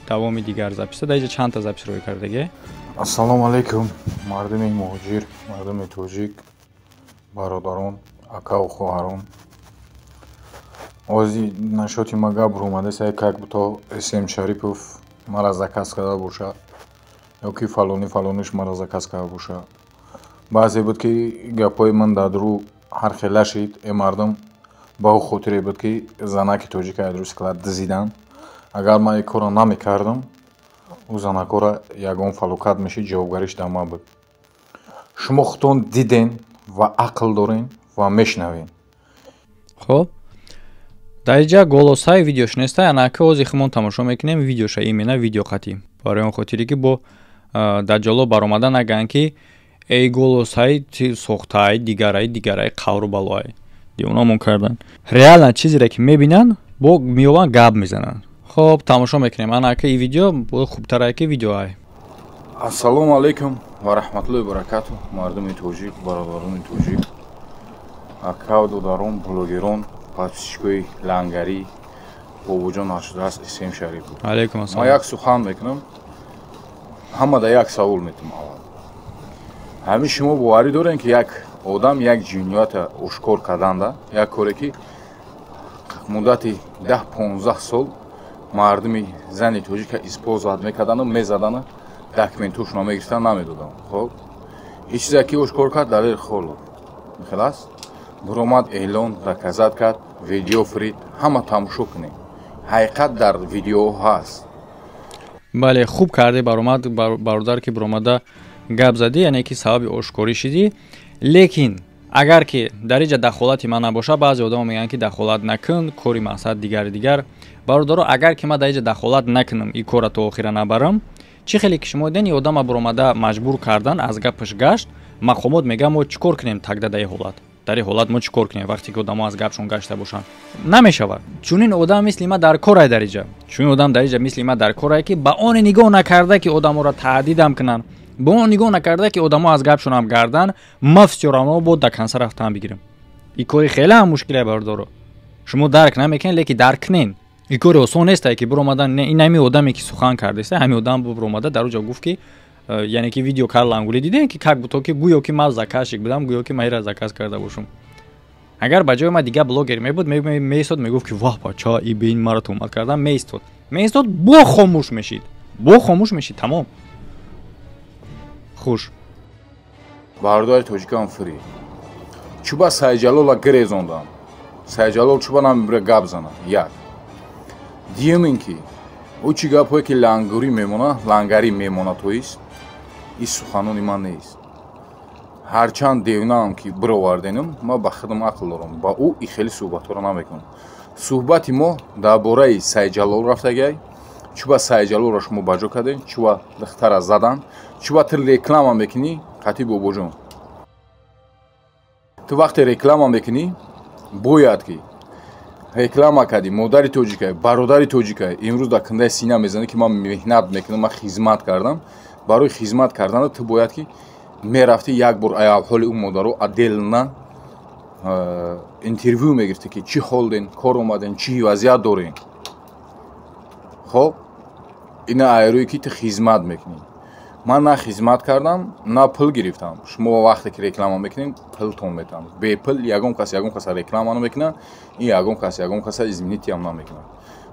давоми дигар записа. Дар иҷа чандта запис рӯй кардагӣ. Ассалому алайкум, мардуми муҳоҷир, мардуми тоҷик, бародарон, акаву хоҳарон. Ози нашоти ма гап рӯмадеса, как будто См Шарипов мара заказ карда боша ё ки фалонӣ фалониш мара заказ карда боша. Баъзе буд, ки гапҳои ман дар дурӯ ҳар хел нашид. Э, мардум, ба ӯ хотире буд, ки занаки тоҷика аз рӯи склад дизиданд. Агар ман ин корро намекардам, ӯ занакҳоро ягон фалокат мешид, ҷавобгариш дар ман буд. Шумо худтон диден ва ақл дорен ва мешунавед. Хоб, дар инҷа голосҳои видеош неста, анаки ҳозир химон тамошо мекунем видеоша, именно видео қатӣ, барои он хотире ки бо даҷҷоло баромада нагӯянд, ки эй, голосҳои сохтаи дигарай дигарай қавру балоай девонамон кардан. Реально чизере ки мебинанд, бо меёбанд, гап мезананд. Хоб, тамошо мекунем анаки и видео хубтарае, ки видеоай. Ассалому алайкум ва раҳматуллоҳи баракату, мардуми тоҷик, бародарони тоҷик, акав додарон, блогерон, подписчикои лангарӣ, бобоҷон нашудааст Исем Шарипов. Алайкум ассалом. Ман як сухан мекунам, ҳамада як савол метум. Аввал, ҳамин шумо боварӣ дорем, ки як одам як ҷиноята ошкор карданда, як коре ки муддати 10-15 сол мардуми зани тоҷика использовать мекардану мезадану документошонро мегирифтан, намедоданд. Хоб, ин чизе ки ошкор кард, Далер Холов, михел аст. Буромад, эълон доказать кард, видео фрид, ҳама тамошо кунед. Ҳақиқат дар видеоҳо ҳаст. Бале, хуб кардӣ, баромад, бародар, ки биромада гап задӣ, яъне ки сабаби ошкорӣ шидӣ. Лекин агар ки дар инҷа дахолати ман набошад, баъзе одамо мегӯянд, ки дахолат накун, кори мақсад дигари дигар. Бародаро, агар ки ман дар инҷа дахолат накунам, ин корра то охира набарам, чӣ хеле ки шумо диден, ин одама биромада маҷбур кардан, аз гапаш гашт. Мақомот мегӯяд, мо чӣ кор кунем тогда дар ин ҳолат? Дар ин ҳолат мо чӣ кор кунем, вақте ки одамо аз гапшон гашта бошанд? Намешавад. Чунин одам мисли ма дар корай дар иҷа, чунин одам дар иҷа мисли ма дар корае, ки ба оне нигоҳ накарда, ки одаморо таҳдидам кунанд, ба он нигоҳ накарда, ки одамо аз гапшонам гардан, ма всё равно бо до конца рафтан бигирам. Ин кори хеле ҳам мушкиле, бародаро, шумо дарк намекунед, лекин дарк кунен, ин кори осон нестае, ки биромадан. Ин ҳами одаме, ки сухан кардеста, ҳами одам биромада дар оҷа гуфт, ки яъне ки видео кар лангулӣ дидем, ки как будто ки гӯё ки ман заказчик будам, гӯё ки ман ира заказ карда бошам. Агар ба ҷои ман дигар блогер мебуд, меистод, мегуфт, ки ваҳ, бача, и бе ин маро туҳмат кардан. Меистод, меистод, бо хомӯш мешид, бо хомӯш мешид, тамом, хуш. Бародари тоҷикам, фири чӯба Сайҷалола гирезондам. Сайҷалол чӯба намебира гап зана. Як дуюм ин ки ӯ чӣ гапҳое ки лангурӣ мемона, лангарӣ мемона, тоист, ин суханони ман нест. Ҳарчанд девнаам ки бироварденам, ман ба худам ақл дорам, ба ӯ и хеле суҳбатҳоро намекунам. Суҳбати мо дар бораи Сайҷалол рафтагай. Чӯба Сайҷалолро шумо ба ҷо кардем, чӯба духтара задан, чӯба ту реклама мекунӣ қатъи бобоҷон. Ту вақте реклама мекунӣ, бояд ки реклама кардӣ, модари тоҷикай, бародари тоҷикай, имрӯз дар кундаи сина мезанӣ, ки ман меҳнат мекунам, ман хизмат кардам. Барои хизмат кардана ту бояд ки мерафтӣ, як бор аҳволи ӯ модаро отдельно интервю мегирифтӣ, ки чӣ ҳол ден, кор омаден, чӣ вазъият дорен. Хоб, ина айрӯе ки ту хизмат мекунӣ. Ман на хизмат кардам, на пул гирифтам. Шумо вақте ки реклама мекунем, пултон метам. Бепул ягон кас ягон каса реклама намекунад, ин ягон кас ягон каса извинить ам намекунад.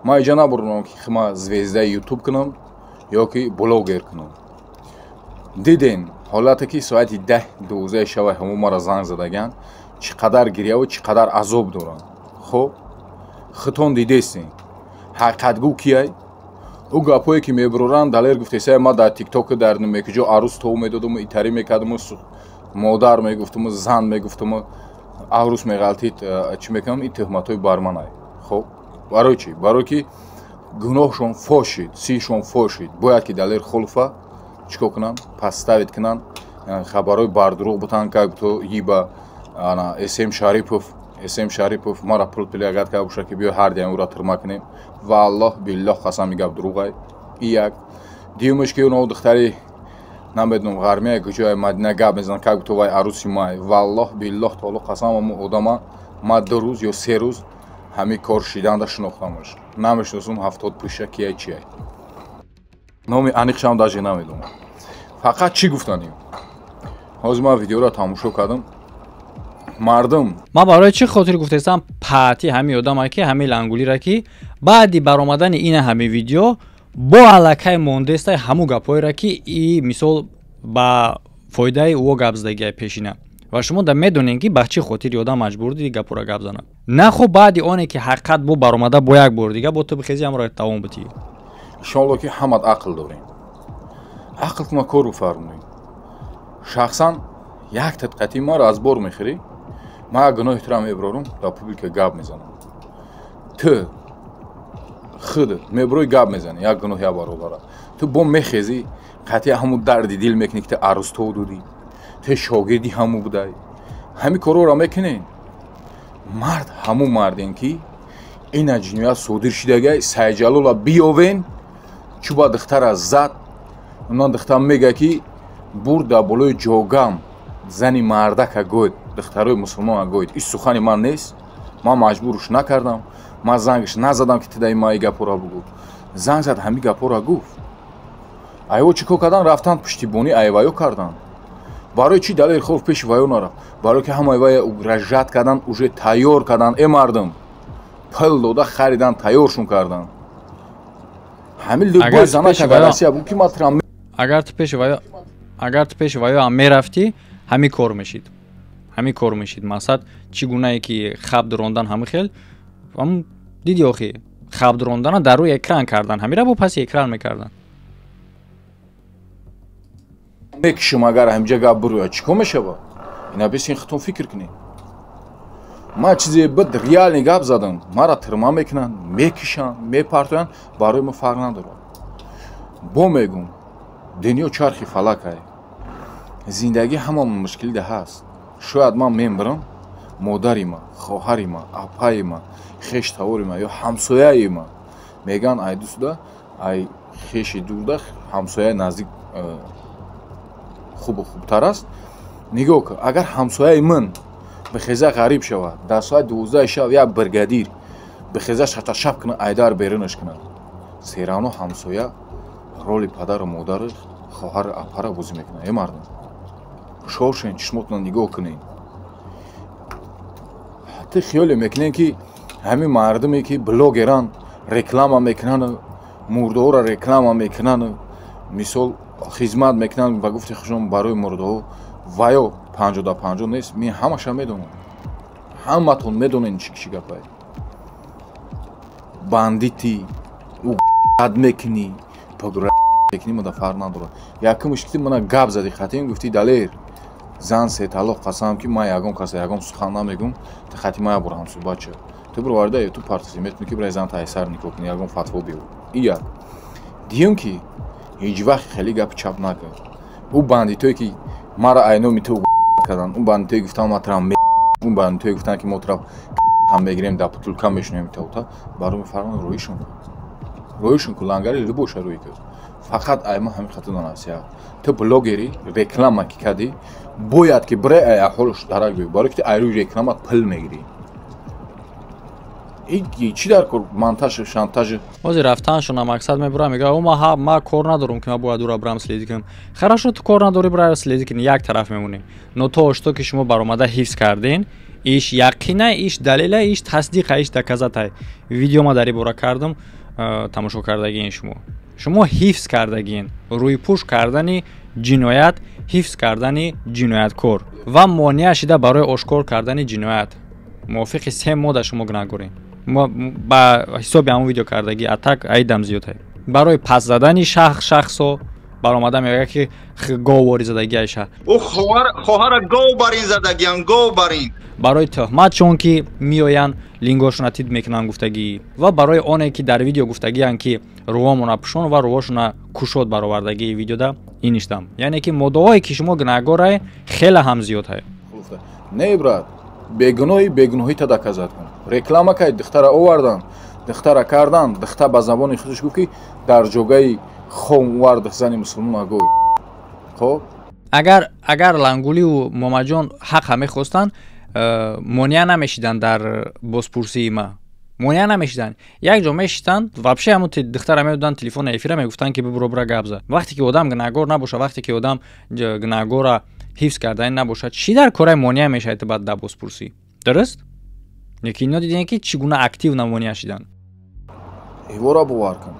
Ман иҷа набурдам, ки ма звезда и ютуб кунам ё ки блогер кунам. Диден ҳолате ки соати 10-12 шава ҳамо мара занг задаган, чӣ қадар гиряву чӣ қадар азоб доранд. Хоб, хитон дидестем, ҳақиқатгӯ кияй? Ӯ гапҳое ки мебуроранд, Далер гуфтесай, ма дар тиктоку дар мекуҷо арӯс тов медодуму итарӣ мекардуму, модар мегуфтуму, зан мегуфтуму, арӯс меғалтид, чӣ мекунам, ин тӯҳматҳои бар манай. Хоб, барои чӣ? Барое ки гуноҳшон фош шид, сиршон фош шид. Бояд ки Далер Холова чӣ кор кунанд? Подставить кунанд, хабарҳои бардурӯғ бутанд, как то иба ана См Шарипов, См Шарипов мара пул предлагать карда бошад, ки биё ҳар диам ӯра тирма кунем. Валлоҳ биллоҳ қасами, гап дурӯғай. И як дуюмаш ки оно духтари намедонам ғармия куҷоя Мадина гап мезанад, как будто вай арӯси май. Валлоҳ биллоҳ таоло қасам, амо одама ма 2 рӯз ё 3 рӯз ҳамин кор шиданда шинохтамаш, намешиносум. 70 пӯша кияй, чияй, номи аниқшам даже намедонам. Фақат чӣ гуфтанем, ҳозир ман видеоро тамошо кардам, мардум. Ман барои чӣ хотир гуфтестам, паати ҳамин одама, ки ҳамин лангулира, ки баъди баромадани ина ҳамин видео бо аллакай мондестай ҳамун гапҳоеро, ки и мисол ба фоидаи ӯ гап задагиай пешина. Ва шумо да медонем, ки ба чӣ хотири одам маҷбур диди гапҳоро гап занад. На хуб, баъди оне ки ҳақиқат бо баромада, бо як бор дига бо ту бихези, ҳамро давом битӣ. Иншоалло, ки ҳамат ақл дорем, ақл куна, кор бифармоед. Шахсан як тадқати маро аз бор мехӯрӣ, ман як гуноҳи тура мебарорам, дар публика гап мезанам. Ту худ меброи, гап мезанӣ, як гуноҳ як баробара. Ту бо мехезӣ, қатъи ҳамун дарди дил мекунӣ, ки ту арӯстов дудӣ, ту шогирди ҳамун будай, ҳамин корҳоро мекунӣ. Мард ҳамун марден, ки ина ҷиноят содир шидагай, Сайҷалола биёвен, чӯба духтара зад. Она духтар мега, ки бурд дар болои ҷогам зани мардака гӯйд, духтарои мусулмона гӯйд. Ин сухани ман нест, ман маҷбурш накардам, ман зангш назадам, ки ту даи ма и гапҳоро бугӯ. Занг зад, ҳамин гапҳоро гуфт. Айво чӣ кор кардан? Рафтан, пуштибонӣ айваё кардан. Барои чӣ Далер Холов пеши ваё нарафт? Барое ки ҳамаи вая угрожать кардан, уже тайёр кардан, э мардум пул дода харидан, тайёршун кардан. Ҳамин любой занака дар Россия буд, ки ма трам. Агар ту пеши ваё ҳам мерафтӣ, ҳамин кор мешид. Ҳамин кор мешид. Мақсад, чӣ гунае ки хаб дурондан, ҳамин хел диди, охи хаб дурондана дар рӯи экран кардан, ҳамира бо паси экран мекардан. Мекишам, агар ҳамҷа гап бурояд, чӣ кор мешавад? Ина бисин, худтон фикр кунед. Ман чизе бид реальный гап задам, мара тирма мекунанд, мекишанд, мепартоянд, барои мо фарқ надорад. Бо мегум, дунё чархи фалакае, зиндагӣ ҳама мушкилида ҳаст. Шояд ман мембирам, модари ма, хоҳари ма, апаи ма, хештавори ма ё ҳамсояи ма. Мегӯянд, ай дӯстда, ай хеши дурда ҳамсояи наздик хубу хубтар аст. Нигоҳ кун, агар ҳамсояи ман бихеза ғариб шавад, дар соати 12 шаб як бригадир бихеза шаташаб кунад, айдар берунаш кунад, серавно ҳамсоя роли падару модару хоҳару апара бозӣ мекунад. Э, мардум, ҳушёр шен, чишмотона нигоҳ кунед. Ту хиёле мекунем, ки ҳамин мардуме ки блогеран, реклама мекунанд, мурдаҳоро реклама мекунанд, мисол, хизмат мекунанд, ба гуфти хушон барои мурдаҳо, ва ё 50 да 50 нест. Мин ҳамаша медонам, ҳаматон медонед, чӣ чӣ гапае. Бандити ӯ мекунӣ, мекунӣ, мада фарқ надорад. Якумш ки мана гап зади, хатим гуфти: «Далер, зан се талоқ қасам, ки ман ягон каса ягон сухан намегум, ту хати ма ябор ҳамсӯҳбат шав». Ту бироварда ту партиси метавонӣ ки бирай зан тайсар никоҳ кунӣ, ягон фатво биёр. И як. Дуюм, ки ҳеҷ вақт хеле гапи чап накард. Ӯ бандитое ки мара айноми ту карданд, ӯ бандитое гуфтанд, ма тра, ӯ бандитое гуфтанд, ки мо тра ҳам мегирем, дар путулка мешунем, таута барои фарқ, роишон кун, роишон кун, лангари либоша рӯй кун. Фақат ай ма ҳамин хато насиҳат: ту блогери, реклама ки кардӣ, бояд ки бирай ай аҳолш дарак биё, барои ки ту ай рӯи реклама пул мегирӣ. Чӣ дар кор монтаж, шантаж? Ҳозир рафтаншона мақсад мебурам, мега: «О, ма кор надорам, ки ма бояд ура бирам следить кунам». Хорошо, ту кор надорӣ, бира следить кунӣ, як тараф мемонем. Но то что ки шумо баромада ҳифз кардин, иш яқина, иш далела, иш тасдиқа, иш доказатай. Видео ма дар ин бора кардам, тамошо кардагиин. Шумо ҳифз кардагиин, рӯйпӯш кардани ҷиноят, ҳифз кардани ҷинояткор ва монеа шида барои ошкор кардани ҷиноят, мувофиқи се модда шумо гунаҳгорем ба ҳисоби ҳамон видео кардагӣ. Атак айдам зиёдае барои пас задани шахсо баромада мегӯяд, ки гов ворӣ задагӣ айша. Ӯ хоҳара гов барин задагиан, гов барин. Барои тӯҳмат, чун ки меоянд, лингошона тид мекунанд гуфтагӣ, ва барои оне ки дар видео гуфтагианд, ки рӯҳомона пӯшон ва рӯҳошона кушод баровардагии видеода иништам. Яъне ки моддаҳое ки шумо гунаҳгорае, хеле ҳам зиёдае. Не, брат, бегуноҳи, бегуноҳита доказать кун. Реклама кай, духтара овардан, духтара кардан, духта ба забони худаш гуфт, ки дар ҷогаи хом вард зани мусулмон гой. Хоб. Агар Лангуливу Момаҷон ҳаққа мехостанд, монеа намешиданд дар бозпурсии ма, монеа намешиданд, як ҷо мешитанд. Вообще ҳамун духтара медоданд телефони эфира, мегуфтанд, ки бибуро, бира гап зад. Вақте ки одам гунаҳгор набошад, вақте ки одам гунаҳгора ҳифз кардани набошад, чӣ дар кораи монеа мешавад баъд дар бозпурсӣ? Дуруст, лекин ино дидем, ки чӣ гуна активно монеа шиданд. Эвора бовар кун,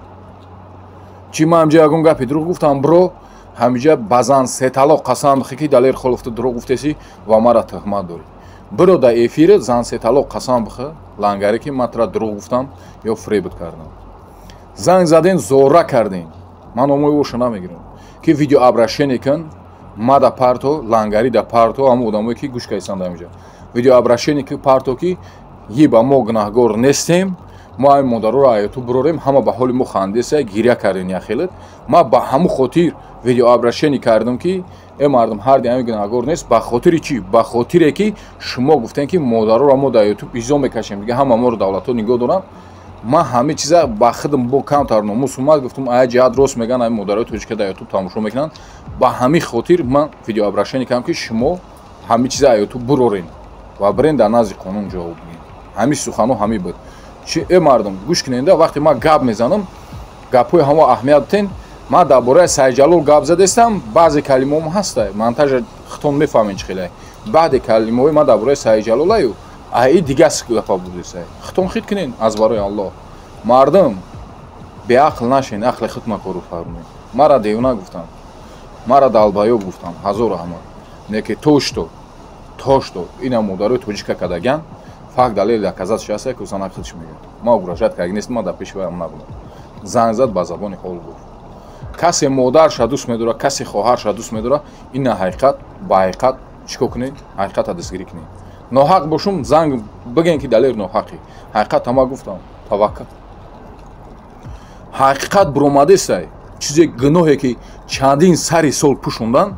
чӣ ман ҳамҷа ягон гапи дурӯғ гуфтам? Бро, ҳамиҷа ба зан се талоқ қасам бихӣ, ки Далер Холовту дурӯғ гуфтесӣ ва мара тӯҳмат дорӣ. Биро, дар эфири зан се талоқ қасам бихӣ, лангаре, ки ман тура дурӯғ гуфтам ё фиребт кардам. Занг заден, зора кардем, ман номои оша намегирам, ки видеообращение кун, ма да парто, лангари да парто, ҳамон одамое ки гӯш кайсанд ҳамиҷа, видеообращение ки парто, ки еба мо гунаҳгор нестем, мо ҳамин модароро аёту бирорем. Ҳама ба ҳоли мо хандеса, гиря кардем яхелат. Ма ба ҳамун хотир видеообращение кардам, ки э мардум, ҳарди ҳамин гунаҳгор нест. Ба хотири чӣ? Ба хотире ки шумо гуфтем, ки модароро мо дар Ютуб изо мекашем, дига ҳама моро давлатҳо нигоҳ доранд. Ман ҳамин чиза ба худам бо камтар номус омад, гуфтам: ая ҷиҳат рост мегӯянд, ҳамин модарои тоҷика дар Ютуб тамошо мекунанд. Ба ҳамин хотир ман видеообращение кардам, ки шумо ҳамин чиза ютуб бурорен ва бирен дар назди қонун ҷавоб бигин. Ҳамин суханҳо ҳамин буд. Чи, э мардум, гӯш куненда, вақте ман гап мезанам, гапҳои ҳамо аҳамият битен. Ман дар бораи Сайҷалол гап задестам, баъзе калимаҳом ҳаста, монтажа хитон мефаҳмед чӣ хеле. Баъде калимаҳои ман дар бораи Сайҷалолаю аи дига гапа будесай, хитон хит кунен. Аз барои Аллоҳ, мардум, беақл нашен, ақли худма кору фармоед. Мара девона гуфтам, мара долбоёб гуфтам, ҳазор раҳмат, не ки то что То что ина модарои тоҷика кардаган, факт, далел, доказать шаста, ки зана худш мегӯяд. Ма угрожать кард нест, ма дар пеши ваям набудам. Занг зад, ба забони ҳол гуфт. Касе модарша дӯст медорад, касе хоҳарша дӯст медорад, ина ҳақиқат, ба ҳақиқат чӣ кор кунед? Ҳақиқата дастгирӣ кунед. Ноҳақ бошум, занг бигӯен, ки Далер ноҳақӣ. Ҳақиқат ама гуфтам, таваккал. Ҳақиқат буромадесай, чизе гуноҳе ки чандин сари сол пӯшондан,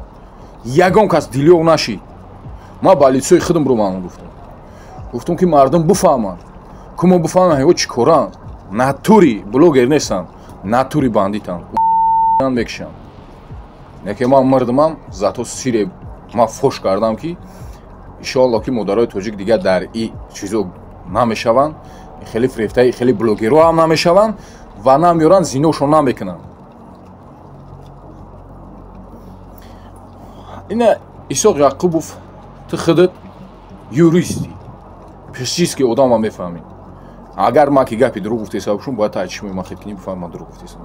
ягон кас дилёв нашид. Ман ба лицои худам буромадам, гуфтам. Гуфтам, ки мардум буфаҳманд. Ку мо буфаҳманд, ё чӣ коранд? Натури блогер нестанд, натури бандитанд. Мекушанд. Неке ман мардумам, зато сире ман фош кардам, ки иншоалло, ки модарои тоҷик дигар дар и чизо намешаванд, хеле фирефтаи хеле блогерҳо ҳам намешаванд ва намеёранд, зиношон намекунанд. Ина Исоқ Яқубов, ту худат юристӣ, психически одамам мефаҳмӣ. Агар ман ки гапи дурӯғ гуфтеса бошум, бояд та чишмои ман хит кунӣ, бифаҳмӣ ман дурӯғ гуфтесам.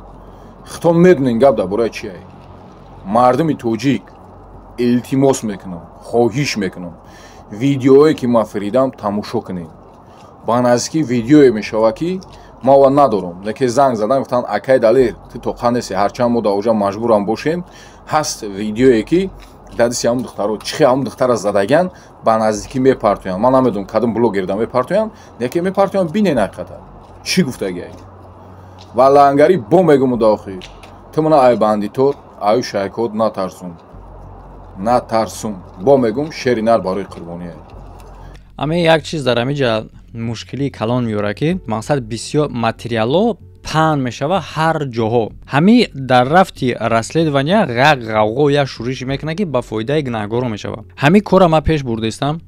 Хитон медонен гап дар бораи чи ай. Мардуми тоҷик, илтимос мекунам, хоҳиш мекунам, видеое ки ман фиридам, тамошо кунед. Ба наздикӣ видеое мешавад, ки ман ва надорам, лекин занг задан, гуфтанд: акай Далер, ту тоқа нестӣ, ҳарчанд мо дар оҷа маҷбурам бошем. Ҳаст видеое, ки дадиси ҳамун духтаро чихе ҳамун духтара задаган, ба наздикӣ мепартоянд. Ман намедонам, кадом блогерда мепартоянд, лекин мепартоянд, бинен ҳақиқата чӣ гуфтагиай. Ва лангарӣ бо мегуму да охир, ту мана ай бандитор, аю шайкот натарсун, натарсун. Бо мегум, шери нар барои қурбония. Ами як чиз дар ҳамиҷа мушкилии калон меорад, ки мақсад бисёр материалҳо паҳн мешава ҳар ҷоҳо. Ҳами дар рафти расследования як ғавғо, як шӯрише мекунад, ки ба фоидаи гунаҳгоро мешава. Ҳами корра ман пеш бурдаистам.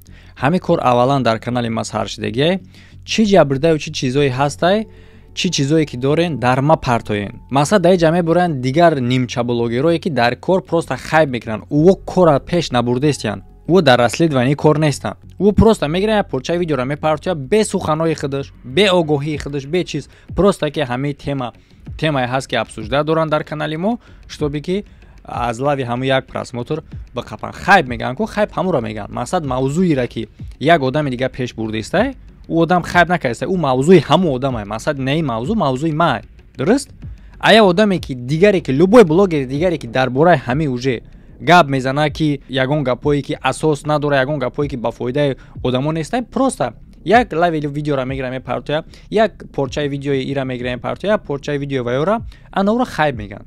Ҳами кор аввалан дар канали ма саршидагиай. Чӣ ҷабрдаю, чӣ чизое ҳастай, чӣ чизое ки дорен, дар ма партоен. Мақсад дар ҷамъе буранд дигар нимчаблогерое, ки дар кор просто хайб мекунанд. Ӯо корра пеш набурдаистиянд, ӯ дар расследовании кор нестанд. Ӯ просто мегирад, як порчаи видеоро мепартояд бе суханҳои худаш, бе огоҳии худаш, бе чиз. Просто ки ҳамаи тема темае ҳаст, ки обсуждать доранд дар канали мо, чтобы ки аз лави ҳамун як просмотр биқапанд. Хайб мегӯянд ку, хайб ҳамуро мегӯянд. Мақсад мавзӯеро, ки як одами дигар пеш бурдаистай, ӯ одам хайб накардистай, ӯ мавзӯи ҳамун одамай. Мақсад не ин мавзӯ мавзӯи май, дуруст? А як одаме ки дигаре, ки любой блогери дигаре, ки дар бораи ҳамин уже гап мезанад, ки ягон гапҳое ки асос надорад, ягон гапҳое ки ба фоидаи одамо нестай, просто як лави видеоро мегирам, мепартоя, як порчаи видеои ира мегирам, мепартоя, як порчаи видеои ваёра, ана ӯро хайб мегӯянд,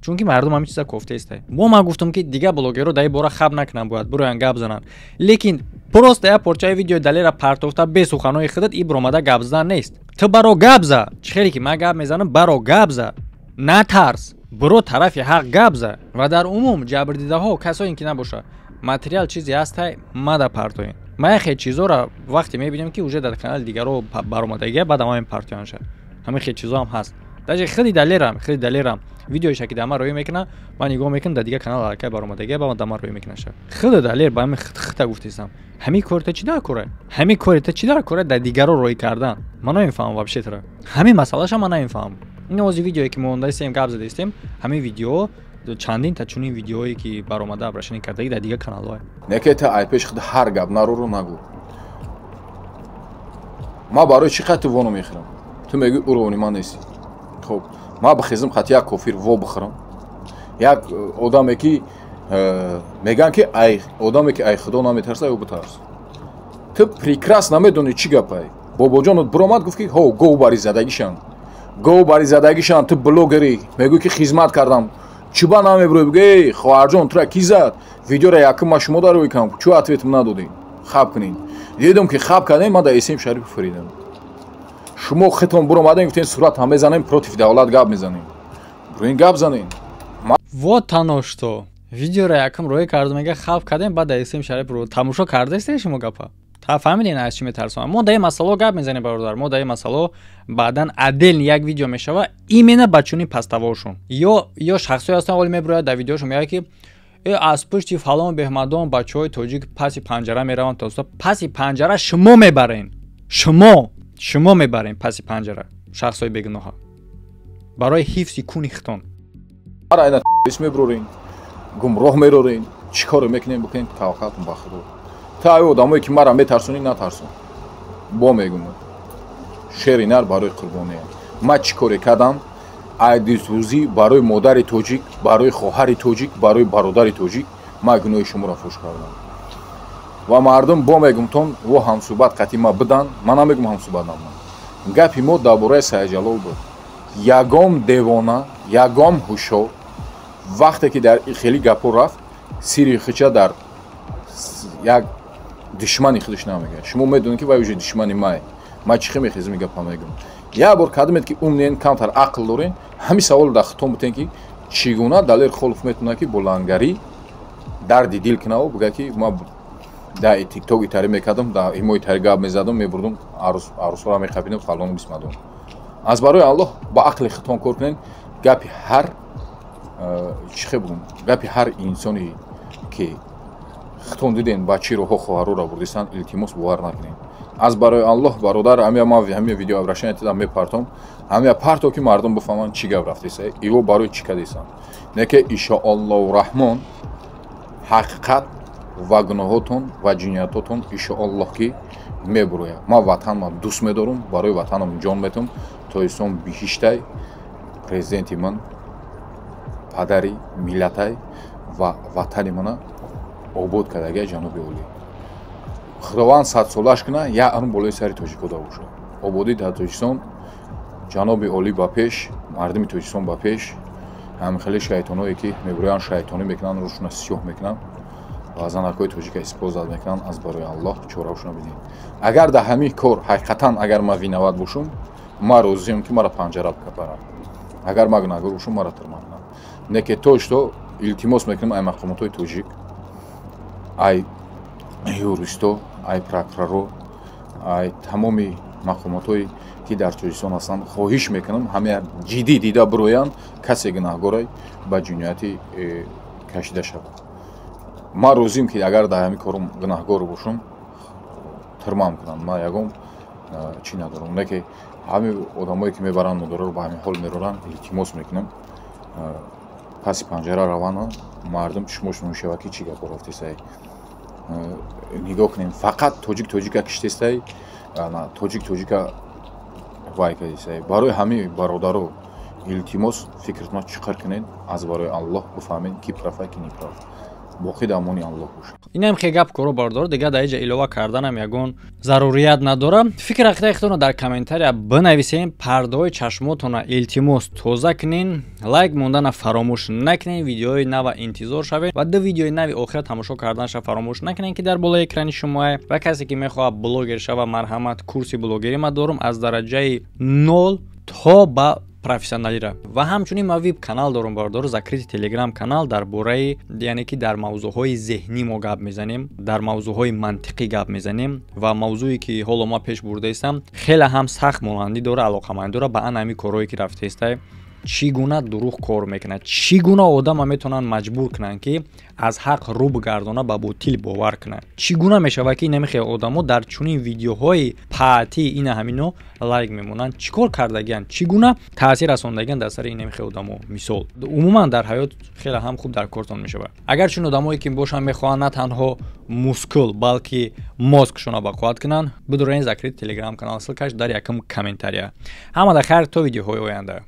чунки мардум ҳамин чиза кофтаистай. Бо ман гуфтам, ки дигар блогерро дар ин бора хаб накунанд, бояд бироянд гап зананд. Лекин просто як порчаи видеои Далера партофта бе суханҳои худат, и биромада гап задан нест. Ту баро гап за, чӣ хеле ки ман гап мезанам, баро гап за, натарс, биро тарафи ҳақ гап за. Ва дар умум ҷабрдидаҳо, касое ки набошад, материал чизе ҳастай, мада партоен. Ман яхе чизоро вақте мебинем, ки уже дар канали дигаро баромадагия, баъд ама мепартоянша. Ҳамин хел чизо ҳам ҳаст. Даже худи Далерам видеоиша, ки дар ман роӣ мекунад, ман нигоҳ мекунам, дар дигар канал аллакай баромадагия, ба дар ман роӣ мекунаша. Худи Далер ба ҳамин хита гуфтесам: ҳамин кори та чӣ дар кора? Ҳамин кори та чӣ дар кора дар дигаро роӣ кардан? Ман намефаҳмам вообще тра. Ҳамин масъалаша ман намефаҳмам. Ин ози видеое, ки мо ондаистем, гап задаистем, ҳамин видео чандин та чунин видеое, ки баромада, обращение кардаги дар дигар каналҳое. Неке та ай пеш худ ҳар гап нароро нагӯ. Ман барои чӣ қадр воно мехӯрам? Ту мегӯӣ, уровни ман нестӣ. Хоб, ман бихезам, хати як кофир во бихӯрам, як одаме ки мегӯянд, ки ай одаме ки ай худо наметарса, ё битарс. Ту прекрасно медонӣ чӣ гапай. Бобоҷонот биромад, гуфт, ки ҳо, гов бари задагишанд, гов бари задагишанд. Ту блогерӣ, мегӯӣ, ки хизмат кардам. Чӣ ба намебурӣ, бигӯ: эй хоҳарҷон, тура кӣ зад? Видеоро якум ман шумо дар рӯй кардам, чӯ ответам надодӣ? Хаб кунед. Дидам, ки хаб кардем, ман дар Эсем Шарипов фиридам. Шумо хитон биромадем, гуфтем, сурат ҳам мезанем, против давлат гап мезанем. Бурин гап занем. Вот тано что видеоро якум рӯй кардам, мега хаб кардем, баъд дар Эсем Шарипов рӯ тамошо кардаистед шумо гапа? Та фаҳмидед, аз чӣ метарсонам? Мо дар ин масъало гап мезанем, бародар. Мо дар ин масъало баъдан отдельно як видео мешава, именно ба чунин паставошон. Ё шахсое ҳастанд, оли мебирояд дар видеошон, мегӯяд, ки аз пушти фалон беҳмадон бачаҳои тоҷик паси панҷара мераванд. То паси панҷара шумо мебарен, шумо мебарен паси панҷара шахсҳои бегуноҳа барои ҳифзи куни хитон. Ара айна мебурорен, гумроҳ мерорен, чӣ коре мекунем, бикунем, таваккалтон ба худо. Та ай одамое ки мара метарсонӣ, натарсон. Бо мегум, шери нар барои қурбония. Ман чӣ коре кардам? Айдисӯзӣ барои модари тоҷик, барои хоҳари тоҷик, барои бародари тоҷик ман гуноҳи шуморо фош кардам. Ва мардум, бо мегумтон, во ҳамсӯҳбат қатъи ма бидан, ман намегум ҳамсӯҳбатам. Ман гапи мо дар бораи Саидҷалол буд. Ягом девона, ягом ҳушёр вақте ки дар хеле гапҳо рафт, сири хича дар як душмани худаш намегӯяд. Шумо медонед, ки вай уже душмани май. Ман чӣ хел мехезам, гапа мегӯям? Як бор кадомед ки умнен, камтар ақл дорен, ҳамин саволро дар хитон бутен, ки чӣ гуна Далер Холов метавонад, ки бо лангарӣ дарди дил кунаву бигӯяд, ки ман дар Тикток итарӣ мекардам, дар имои тари гап мезадам, мебурдум, арӯсҳоро меқапидам, фалону бисмадон. Аз барои Аллоҳ, ба ақли хитон кор кунед. Гапи ҳар чӣ хел бигӯм, гапи ҳар инсоне ки хитон диден, ба чӣ роҳҳо хоҳарҳоро бурдистанд, илтимос, бовар накунед. Аз барои Аллоҳ, бародар, ҳамия ман ҳамия видео обращение дидам, мепартом, ҳамия парто, ки мардум бифаҳманд, чӣ гап рафтеса, иво барои чӣ кадесанд. Не ки иншоаллоҳу раҳмон ҳақиқат ва гуноҳотон ва ҷиноятотон иншоаллоҳ ки мебурояд. Ман ватанам дӯст медорам, барои ватанам ҷон метам. Тоҷикистон биҳиштай, президенти ман падари миллатай ва ватани мана обод кардагия ҷаноби олӣ. Худованд садсолаш куна, як арм болои сари тоҷикода бошад. Ободӣ дар Тоҷикистон, ҷаноби олӣ ба пеш, мардуми Тоҷикистон ба пеш. Ҳамин хеле шайтоное ки мебуроянд, шайтонӣ мекунанд, рӯшона сиёҳ мекунанд ва занакҳои тоҷика использовать мекунанд, аз барои Аллоҳ, чораашона бидиҳед. Агар дар ҳамин кор ҳақиқатан агар ман виноват бошум, ман розиам, ки мара панҷара баранд. Агар ман гунаҳгор бошум, мара тюрьма кунанд. Не ки то что илтимос мекунам ай мақомотҳои тоҷик, ай юристо, ай прокуроро, ай тамоми мақомотҳое ки дар Тоҷикистон ҳастанд, хоҳиш мекунам, ҳама ҷиддӣ дида бироянд. Касе гунаҳгорай, ба ҷинояти кашида шавад. Ман розиам, ки агар дар ҳамин корум гунаҳгор бошум, тюрьма м кунанд, ман ягон чӣ надорам. Не ки ҳамин одамое ки мебаранд, модароро ба ҳамин ҳол мероранд, илтимос мекунам, паси панҷара раванд, мардум чишмошон мешавад, ки чӣ гапҳо рафтесай. Нигоҳ кунем, фақат тоҷик тоҷика киштестай, тоҷик тоҷика вай кардесай. Барои ҳамин, бародаро, илтимос, фикртона чиқар кунед, аз барои Аллоҳ бифаҳмед, ки прав а, ки неправ. Боқӣ дар амони Аллоҳ бошад. Инам хе гап коро, бардор, дигар дар иҷа илова карданам ягон зарурият надорам. Фикр ақидаи худтонро дар комментария бинависем. Пардаҳои чашмотонро, илтимос, тоза кунен, лайк мондана фаромӯш накунен, видеои нава интизор шавед ва ду видеои нави охира тамошо карданша фаромӯш накунен, ки дар болои экрани шумоа. Ва касе ки мехоҳад блогер шава, марҳамат, курси блогерӣ ма дорум аз дараҷаи нол то ба профессионалира. Ва ҳамчунин ма вип канал дорум, бардор, закрытый Телеграм канал, дар бораи, яъне ки дар мавзӯъҳои зеҳнӣ мо гап мезанем, дар мавзӯъҳои мантиқӣ гап мезанем. Ва мавзӯе ки ҳоло ма пеш бурдаистам, хеле ҳам сахт монандӣ дора, алоқамандӣ дора ба ан ҳамин корҳое ки рафтаистай. Чӣ гуна дурӯғ кор мекунад, чӣ гуна одама метавонанд маҷбур кунанд, ки аз ҳақ рӯ бигардона, ба ботил бовар кунад? Чӣ гуна мешавад, ки инами одамо дар чунин видеоҳои паъти ина ҳамино лайк мемонанд? Чӣ кор кардагианд? Чӣ гуна таъсир расондагианд дар сари инами одамо? Мисол, умуман дар ҳаёт хеле ҳам хуб дар кортон мешавад, агар чун одамое ки бошанд, мехоҳанд на танҳо мускул, балки мозг шона бақувват кунанд, бидурен закрытый Телеграм канал, ссылка ш дар якум комментария. Ҳамада хайр, то видеоҳои оянда.